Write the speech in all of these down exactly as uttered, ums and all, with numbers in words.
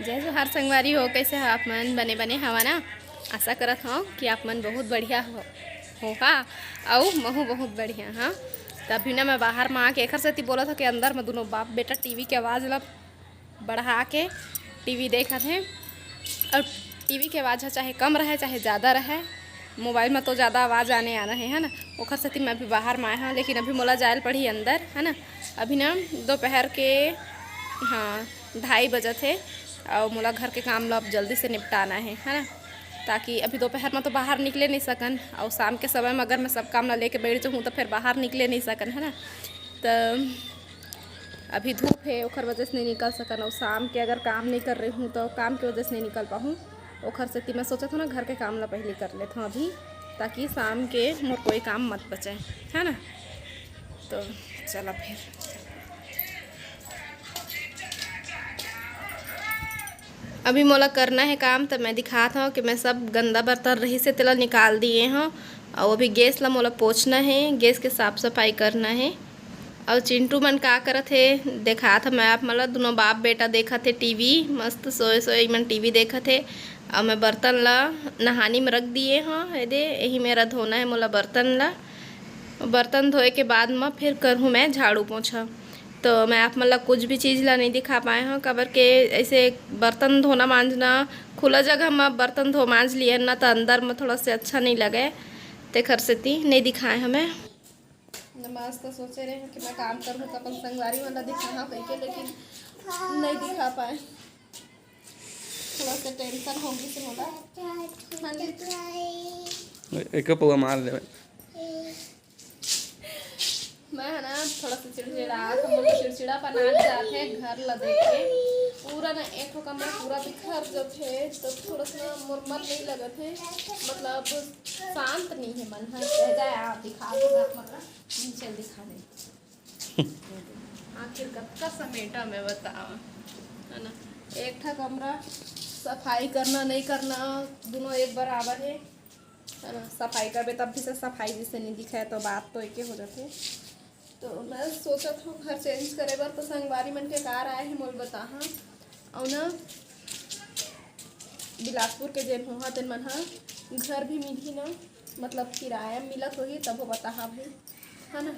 जय जोहार संगवारी हो, कैसे हो आप मन? बने बने हवा ना? आशा करत हव कि आप मन बहुत बढ़िया हो, होहा, अउ महू बहुत बढ़िया हाँ। त अभी ना मैं बाहर म आके एखर सेती बोलत हव कि अंदर म दुनों बाप बेटा टीवी के आवाज़ ला बढ़ा के टीवी देखत हे। अउ टीवी के आवाज़ ह चाहे कम रहे चाहे ज़्यादा रहे, मोबाइल म तो ज़्यादा आवाज़ आने आना हे, है ना। ओखर सेती मैं अभी बाहर म आए हव, लेकिन अभी मोला जाए ल पड़ही अंदर, है ना। अभी ना दोपहर के, हाँ, ढाई बजत हे, अउ मोला घर के काम ला अब जल्दी से निपटाना हे, है ना। ताकि अभी दोपहर म तो बाहर निकले नहीं सकन, अउ शाम के समय म अगर मैं सब काम ला लेके बैठ जाहूँ तो फिर बाहर निकले नहीं सकन, है ना। त अभी धूप हे, ओखर वजह से नहीं निकल सकन, अउ शाम के अगर काम नहीं कर रही हूँ तो काम के वजह से नहीं निकल पाहूँ। ओखर सेती मैं सोचत हव ना, घर के काम ला पहले कर लेत हव अभी, ताकि शाम के मोर कोई काम मत बचे, है ना। तो चला फिर। अभी मोला करना हे काम, त मैं दिखात हव कि मैं सब गंदा बर्तन रहिस हे, तेला निकाल दिए हव। अउ अभी गैस ला मोला पोंछना हे, गैस के साफ सफाई करना हे। अउ चिंटू मन का करत हे, देखात हव मैं आप मन ला। दुनों बाप बेटा देखत हे टीवी, मस्त सोए सोए इमन टीवी देखत हे। अउ मैं बर्तन ला नहानी में रख दिए हव, ये दे, यही मेरा धोना हे मोला बर्तन ला। बर्तन धोए के बाद म फिर करहूँ मैं झाड़ू पोंछा। तो मैं आप मन ला कुछ भी चीज़ ला नहीं दिखा पाए हव, काबर के ऐसे बर्तन धोना मांजना, खुला जगह म बर्तन धो मांज लियन ना, त अंदर म थोड़ा से अच्छा नहीं लगे, तेखर सेती नहीं दिखाए हव मैं। मस्त सोचे रहे कि मैं काम करहूँ त अपन संगवारी मन ला दिखाहूँ कहिके, लेकिन नहीं दिखा पाए। थोड़ा सा टेंशन हो गई से मोला। हाँ जी। ए-, एक पौवा मार लेवे। मैं है ना थोड़ा सा चिड़चिड़ा, हम लोग चिड़चिड़ापन आ जात हे घर ला देख के। पूरा ना एक ठो कमरा पूरा बिखर जात हे, तो थोड़ा सा ना मोर मन नहीं लगत हे, मतलब शांत नहीं हे मन, हाँ, कह जाए आप दिखा दो, आप मतलब नीचे दिखा दे। आखिर कतका समेटा मैं बतावा, है ना। एक ठा कमरा सफाई करना नहीं करना, दोनों एक बराबर हे, है ना। सफाई करबे तब भी से सफाई जैसे नहीं दिखाए, तो बात तो एके हो जाथे। तो मैं सोचत हूँ घर चेंज करे बर, तो संगवारी मन के कार आए हे मोल बताहा, अउ ना बिलासपुर के जेन होहा तेन मन हा घर भी मिलही ना, मतलब किराया मिलत होही तब हो बताहा भाई, है ना।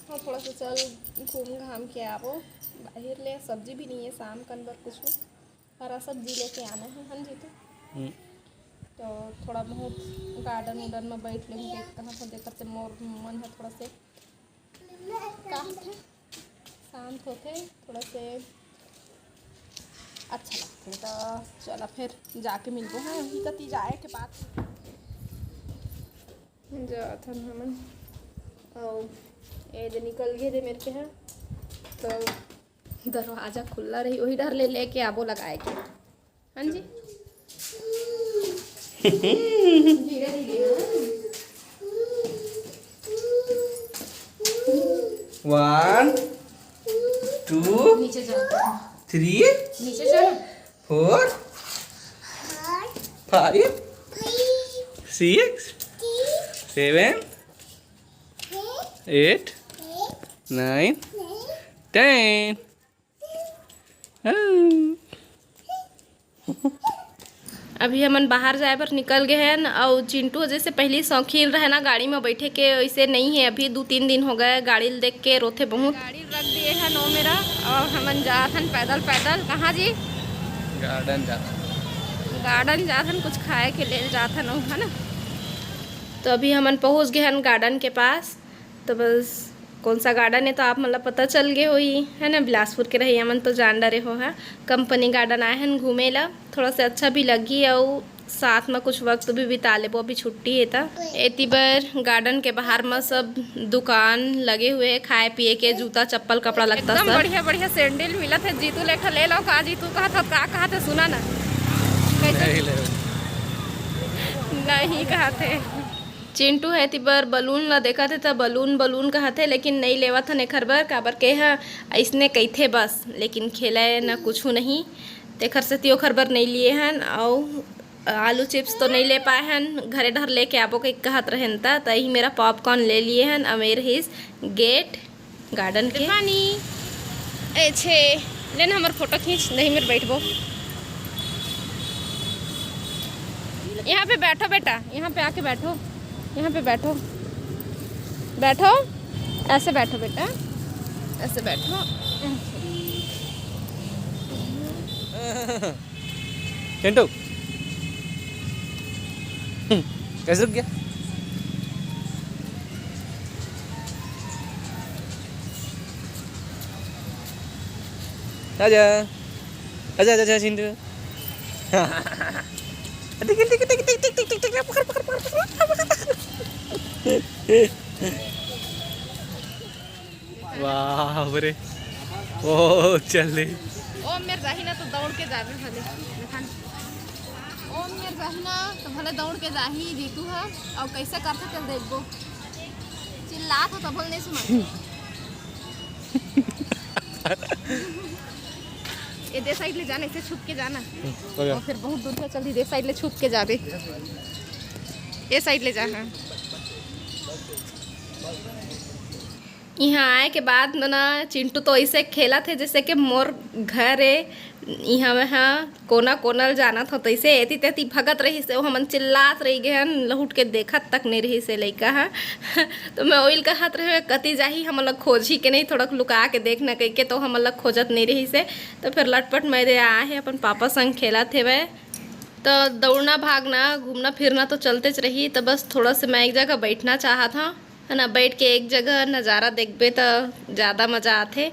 हाँ, थोड़ा सा चल घूम घाम के आवो बाहर ले। सब्जी भी नहीं है शाम कन बर कुछ, हरा सब्जी लेके आना है, हम जीतू। हम्म। तो थोड़ा बहुत गार्डन उर्डन में बैठ लेंगे, कहाँ से देखत से मोर मन है थोड़ा से का होथे, शांत होथे, थोड़ा से अच्छा लगथे। तो चला फिर जाके मिलबो, हाँ, वही कती जाए के बाद। जाथन हमन। अउ ए दे निकल गे दे मेरे के ह, तो दरवाजा खुला रही, वही डर ले लेके आबो लगाए के। हाँ जी। धीरे धीरे। One, two, नीचे जाओ। Three, नीचे जाओ। Four, five, six, seven, eight, nine, ten। हाँ। अभी हमन बाहर जाए बर निकल गए हैं, अउ चिंटू जैसे पहली शौकीन रहे ना गाड़ी में बैठे के, वैसे नहीं है। अभी दो तीन दिन हो गए, गाड़ी ल देख के रोथे बहुत। गाड़ी रख दिए हैं नौ मेरा, और हमन जात हन पैदल पैदल। कहाँ जी? गार्डन जात हन। गार्डन जात हन, कुछ खाए के लेल जात हन, है ना। तो अभी हमन पहुँच गए हैं गार्डन के पास। तो बस कौन सा गार्डन है तो आप मन ला पता चल गए होही, है ना। बिलासपुर के रहइया मन तो जान डरे हो, है। कंपनी गार्डन आए हन घूमे ला, थोड़ा सा अच्छा भी लगी, अउ साथ में कुछ वक्त भी बिता लेबो, अभी छुट्टी है त। एती बर गार्डन के बाहर में सब दुकान लगे हुए हैं, खाए पिए के, जूता चप्पल कपड़ा लगता एकदम सब। बढ़िया बढ़िया सैंडल मिलत है। जीतू ले एक ठो ले लो का? जीतू कहत हत का कहत है सुना ना। कैसे? नहीं ले। नहीं कहत है। चिंटू है ती बर बलून ला देखत हे त बलून बलून कहत हे, लेकिन नइ लेवत हन एखर बर, काबर के ह अइसने कहिथे बस, लेकिन खेलय न कुछु नहीं, तेखर सेती ओखर बर नइ लिए हन। अउ आलू चिप्स तो नइ ले पाए हन, घरे डहर लेके आबो कहिके कहत रहेन त, त इही मेरा पॉपकॉर्न ले लिए हन। अउ ए रहिस गेट गार्डन के पानी। ए छे। ले ना, हमर फोटो खींच, नहीं मेर बैठबो। यहाँ पे बैठो बेटा, यहाँ पे आके बैठो, यहाँ पे बैठो, बैठो, ऐसे बैठो बेटा, ऐसे बैठो। चिंटू, कैसे रुक गया? आजा, आजा, आजा, आजा, चिंटू। देख, देख, देख, देख, देख, देख, देख, देख, पकड़, पकड़, पकड़, पकड़, पकड़। वाह रे, ओ चल रे। ओम मेर जाही ना तो दौड़ के जाबे भले। देखा ना। ओम मेर जाही ना तो भले दौड़ के जाही जीतू ह। और कैसे करथे चल देखबो। चिल्लात हो तभो नहीं सुना। ये दे साइड ले जाना, इसे छुप के जाना। हो गया। और फिर बहुत दूर से चल दी, दे साइड ले छुप के जाबे। ये साइड ले जा, हाँ। इहाँ आए के बाद म ना चिंटू तो ऐसे खेलत हे जैसे कि मोर घर ए। इहाँ में हाँ कोना कोना ल जानत हो, तो ऐसे एती तेती भगत रहिस हे। वो हमन चिल्लात रहि गे हन, लहुट के देखत तक नहीं रहिस हे लइका ह। तो मैं ओइल कहत रहे कति जाही, हमन ला खोजही के नहीं, थोड़ा लुका के देखना कहिके, तो हमन ला खोजत नहीं रहिस हे। तो फिर लटपट मैं दे आए हे अपन पापा संग खेलत हेवय। तो दौड़ना भागना घूमना फिरना तो चलतेच रही। तो बस थोड़ा से मैं एक जगह बैठना चाहत हूँ, है ना, बैठ के एक जगह नज़ारा देखबे त ज़्यादा मज़ा आथे।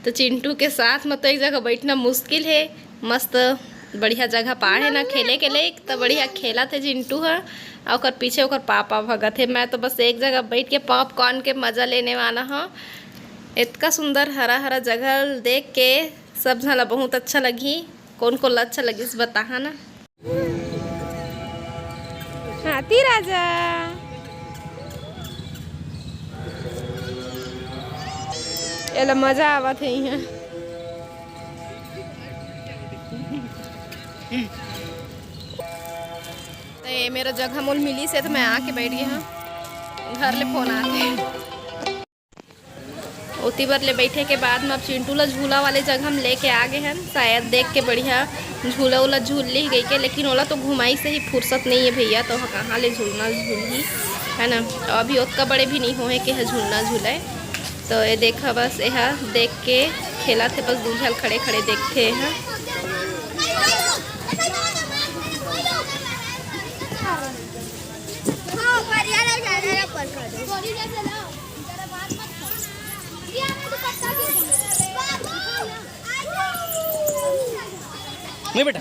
तो चिंटू के साथ में तो एक जगह बैठना मुश्किल है। मस्त बढ़िया जगह पाए है ना खेले के लिए, तो बढ़िया खेलत हे चिंटू ह। और ओकर पीछे ओकर पापा भगत हे। मैं तो बस एक जगह बैठ के पॉपकॉर्न के मज़ा लेने वाला हूँ। इतना सुंदर हरा हरा जगह देख के सब झन ला बहुत अच्छा लगही। कौन कौन ला अच्छा लगिस बताहा ना। हाथी राजा, एला मजा आवत हे इहाँ। तो ये मेरा जगह मोल मिली से तो मैं आके बैठ गया हूँ। घर ले फोन आते। ओती बर ले बैठे के बाद म अब चिंटू ला झूला वाले जगह म लेके आ गे हन। शायद देख के बढ़िया झूला उला झूल ली गई के, लेकिन ओला तो घुमाई से ही फुर्सत नहीं है भैया, तो ह कहाँ ले झूलना झूलही, है ना। अभी ओतका बड़े भी नहीं होए के ह झूलना झूले। तो ये देखा बस, ये देख के खेलत हे, बस दू झन खड़े खड़े देखथे ये। नहीं बेटा।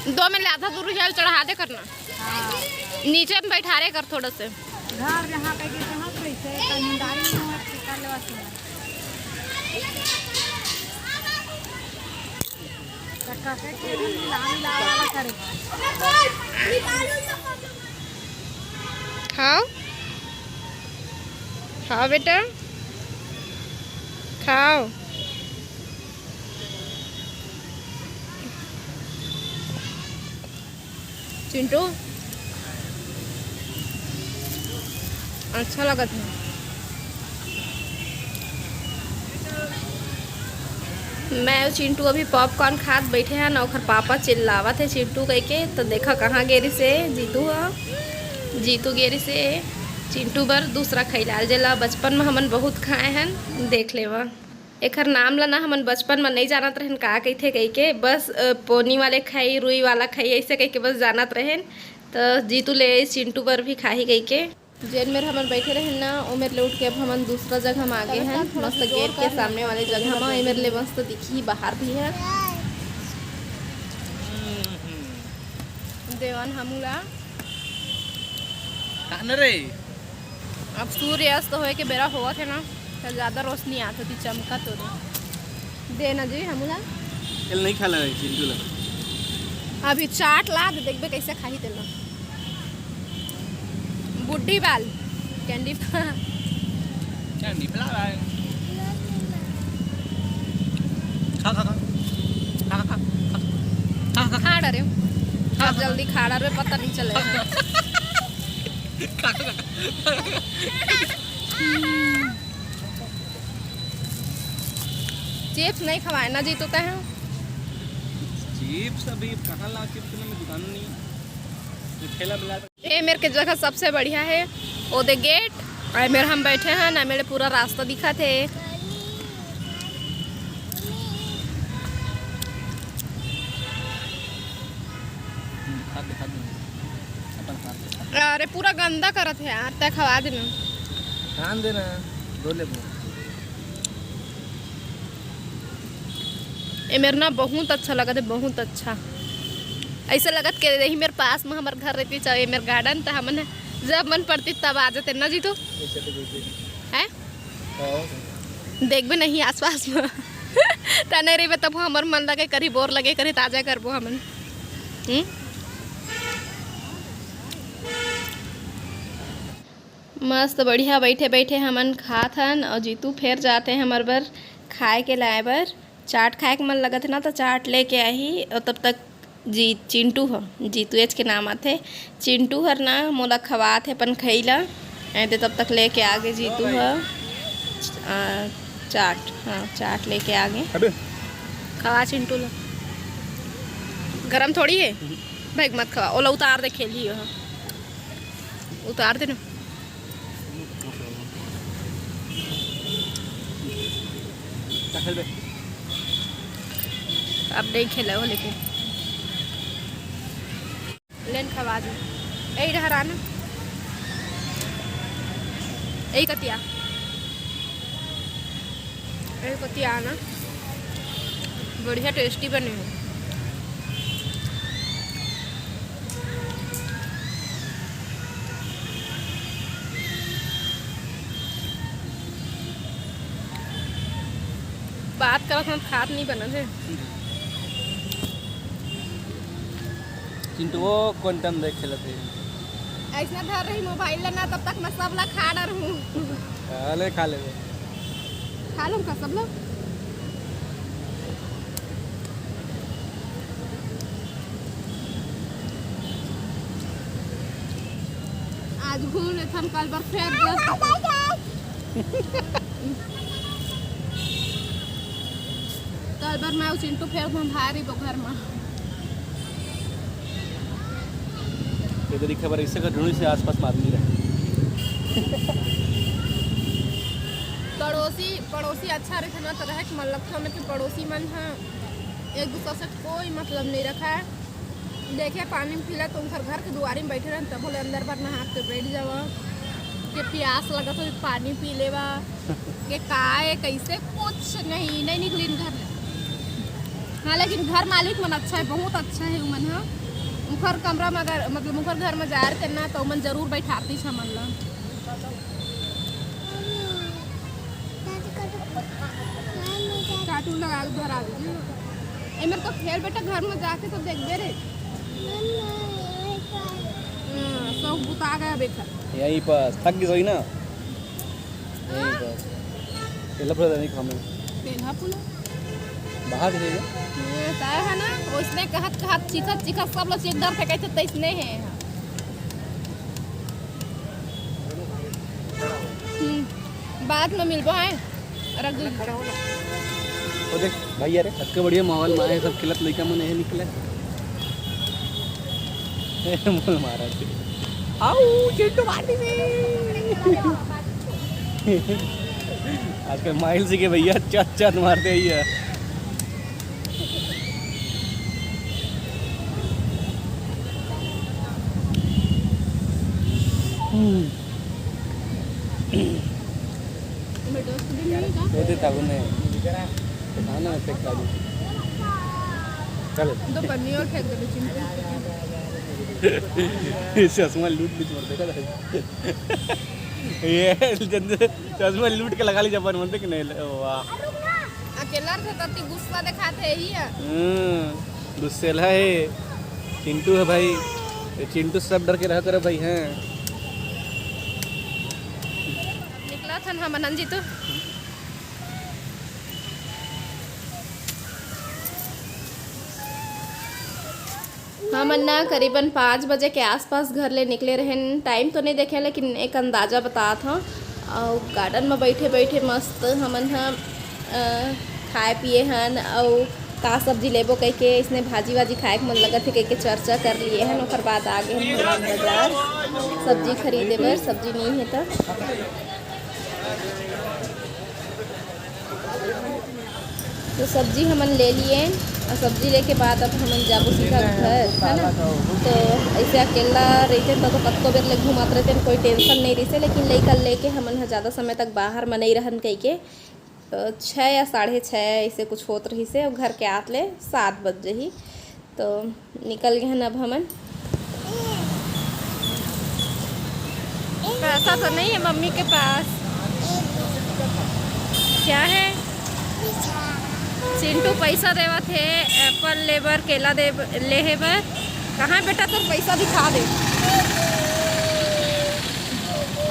दो में ले आधा दूर चढ़ा दे करना। नीचे में बैठा रे कर थोड़ा से। घर जहाँ पे गिरते हैं, तो इसे कनिंदारी में कर लेवा सुना। तो काका के लाल लाल वाला करे। खाओ, खाओ बेटा, खाओ। चिंटू, अच्छा लगत है। मैं अउ चिंटू अभी पॉपकॉर्न खात बैठे हन, ओखर पापा चिल्लावत हे चिंटू कहिके। तो देखा कहाँ गे रिसे जीतू ह, जीतू गे रिसे चिंटू बर दूसरा खैलाल, जेला बचपन में हमन बहुत खाए हन। देख लेवा, एखर नाम ला ना हमन बचपन में नहीं जानत रहन का कहिथे कहिके, बस अ, पोनी वाले खाई, रुई वाला खाई, ऐसे कहिके बस जानत रहन। तो जीतू ले चिंटू बर भी खाही कहिके। जेन मेर हमन बैठे रहेन ना, ओ मेर ले उठ के अब हमन दूसरा जगह में आ गए हन, मस्त गेट के सामने वाले जगह में। ए मेर ले मस्त दिखही बाहर भी है। देवन हमू ला। कान रे। अब सूर्य अस्त होए के बेरा होवत है ना, तो ज्यादा रोशनी आत होती, चमकत होती। दे ना जी हमू ला। तेल नहीं खा ला चिंटू ला। अभी चाट ला दे, देखबे कैसे खाही तेला। बुड्ढी बाल, कैंडी। कैंडी पिला रहा है। खा, खा, खा। खा, खा, खा। खा, खा, खा। खा डरे। खा, खा, खा। जल्दी खा डरे, पता नहीं चले। खा, खा, खा। चिप्स नहीं खवाए ना जीतू तैं? चिप्स अभी कहाँ ला, चिप्स में दुकान नहीं, ठेला मिला। ए मेर के जगह सबसे बढ़िया है, ओ दे गेट। ए मेर हम बैठे हैं ना, मेरे पूरा रास्ता दिखा थे। अरे पूरा गंदा करत है यार, तय खवा देना। ध्यान देना, दो लेबू। ए मेर ना बहुत अच्छा लगत है, बहुत अच्छा। ऐसा लगत के यही मेरे पास में हमार घर रहती, चाहे ए मेर गार्डन, तो हमन जब मन पड़ती तब आ जाते ना जीतू। है। देखबे नहीं आसपास में। त नहीं रहिबे तब हमर मन लगे करी, बोर लगे करी, ताजा करबो हमन। हम्म। मस्त बढ़िया बैठे बैठे हमन खात हन, और जीतू फेर जाते हैं हमर बर खाए के लाए बर। चाट खाए के मन लगत है ना, तो चाट लेके आही। और तब तक जी चिंटू ह, जीतुएच के नाम आथे, चिंटू हर ना मोला खवात हे अपन खई ला। ए दे तब तक लेके आगे जीतू ह। आ, चाट, हाँ, चाट लेके आगे। अबे। खवा चिंटू ला। गरम थोड़ी है। भाई मत खवा, ओला उतार दे, खेली हो। उतार दे ना। अब नहीं खेला हो लेकिन। लेन खवा दे। ए डहर आना। ए कतिया। ए कतिया आना। बढ़िया टेस्टी बने हो। बात करत हन, खात नहीं बनत है। चिंटुओ कोन टाइम देख खेलत है। ऐसना धर रही मोबाइल ला ना, तब तक मैं सब ला खा डर हूँ। हाँ, ले खा ले। खा लो का सब लोग। आज घूम लेथन, कल बर फेर दस। कल बर मैं अउ चिंटू फेर हम भारी तो घर में। ये तो दिखे बर इससे का ढूंढी से आसपास में आदमी रहे। पड़ोसी, पड़ोसी अच्छा रहे ना, तो रहे के मन लगता है कि पड़ोसी मन है एक दूसरे से कोई मतलब नहीं रखा है। देखे पानी में पीला तो उनकर घर के दुआरी में बैठे रहन, तब बोले अंदर बार नहा के बैठ जावा, के प्यास लगत हो पानी पी लेवा, के का है कैसे कुछ नहीं, नहीं निकलिन घर ले। हाँ, लेकिन घर मालिक मन अच्छा है, बहुत अच्छा है उमन ह। उनकर कमरा में अगर मतलब उनकर घर में जाए रहते ना, तो उमन जरूर बैठारती हमन ला। कार्टून लगा के धरा दीजिए। एमर तो खेल बेटा, घर में जाके तो देखबे रे। हाँ, सब बुता गया बेटा। यहीं पर थक गई सोई ना। यहीं पर। तेला पूरा नहीं खामे। तेला पूरा। बाहर के जाइए। ये तय है ना, उसने कहत कहत चिखत चिखत सब लोग चीख डर फेंके थे, तैसने है। हम्म, बाद में मिलबो है। रख दो। वो देख भैया रे, अतका बढ़िया माहौल में आए, सब खिलत लइका मन यही निकले। मोल मारा थे। आओ, चिंटू मार दी। आजकल माइल से के भैया चट चट मारते ही है। हम्म। वो दे ताबू ने। खाना फेंक ताबू। चल। दो पन्नी और फेंक दे चिंटू। चश्मा लूट ली तुम्हारे, देखा था? ये जंदे चश्मा लूट के लगा ली जबान, बोलते कि नहीं ले-, वाह। अकेला रहे तो अति गुस्सा दिखाते ही है। हम्म, गुस्सेला है। चिंटू है भाई, ये चिंटू सब डर के रहते रहे भाई हैं। निकला था ना मनन जी तो। हमन ना करीबन पाँच बजे के आसपास घर ले निकले रहेन। टाइम तो नहीं देखे, लेकिन एक अंदाजा बतात हव। अउ गार्डन में बैठे बैठे मस्त हमन ह, अ, खाए पिए हन, अउ का सब्जी लेबो कहिके, इसने भाजी वाजी खाए के मन लगत हे कहिके चर्चा कर लिए हन। ओकर बाद आ गए हन हनुमान बाजार सब्जी खरीदे बर, सब्जी नहीं है त। तो सब्जी हमन ले लिए, और सब्जी लेके बाद अब हमन जाबो सीधा घर, है ना। तो ऐसे अकेला रहते तो, तो कतको बेर ले घूमत रहते, कोई टेंशन नहीं रहते, लेकिन लइका लेके हमन ह ज़्यादा समय तक बाहर में नहीं रहन कहिके। तो छः या साढ़े छः ऐसे कुछ होत रहिस हे, और घर के आत ले सात बज जही। तो निकल गए हैं अब हमन। पैसा तो नहीं है मम्मी के पास। क्या है? चिंटू पैसा देवत हे एप्पल ले बर, केला दे, लेहे बर। कहाँ बेटा, तोर पैसा दिखा दे।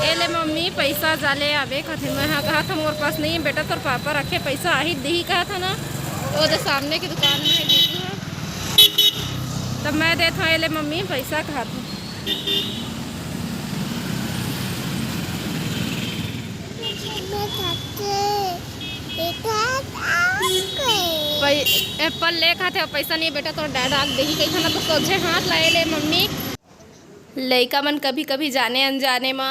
ए ले मम्मी, पैसा जाले आबे कथे। मैं हाँ कहा था, मोर पास नहीं है बेटा, तोर पापा रखे पैसा, आही दिही कहा था ना। वो जो सामने की दुकान में है, जीतू है। तब मैं देत हूँ, ए ले मम्मी, पैसा कहा था। पै-, एप्पल ले खाते हो, पैसा नहीं बेटा, तो डैड आग देही कही था ना, तो सोझे हाथ लाए ले मम्मी। लइका मन कभी-कभी जाने अनजाने म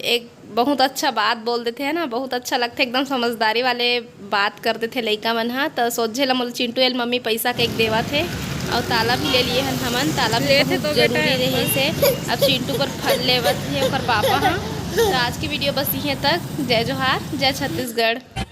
एक बहुत अच्छा बात बोल देथे, है ना, बहुत अच्छा लगथे, एकदम समझदारी वाले बात कर देथे लइका मन ह। त सोझे ल मोला चिंटू एल मम्मी पैसा के एक देवत हे, अउ ताला भी ले लिए हन हमन। ताला भी लेथे बहुत तो बेटा जरूरी एप्पल। रहिस हे। अब चिंटू बर फल लेवत हे ओकर पापा ह। तो आज की वीडियो बस इहे तक। जय जोहार, जय छत्तीसगढ़।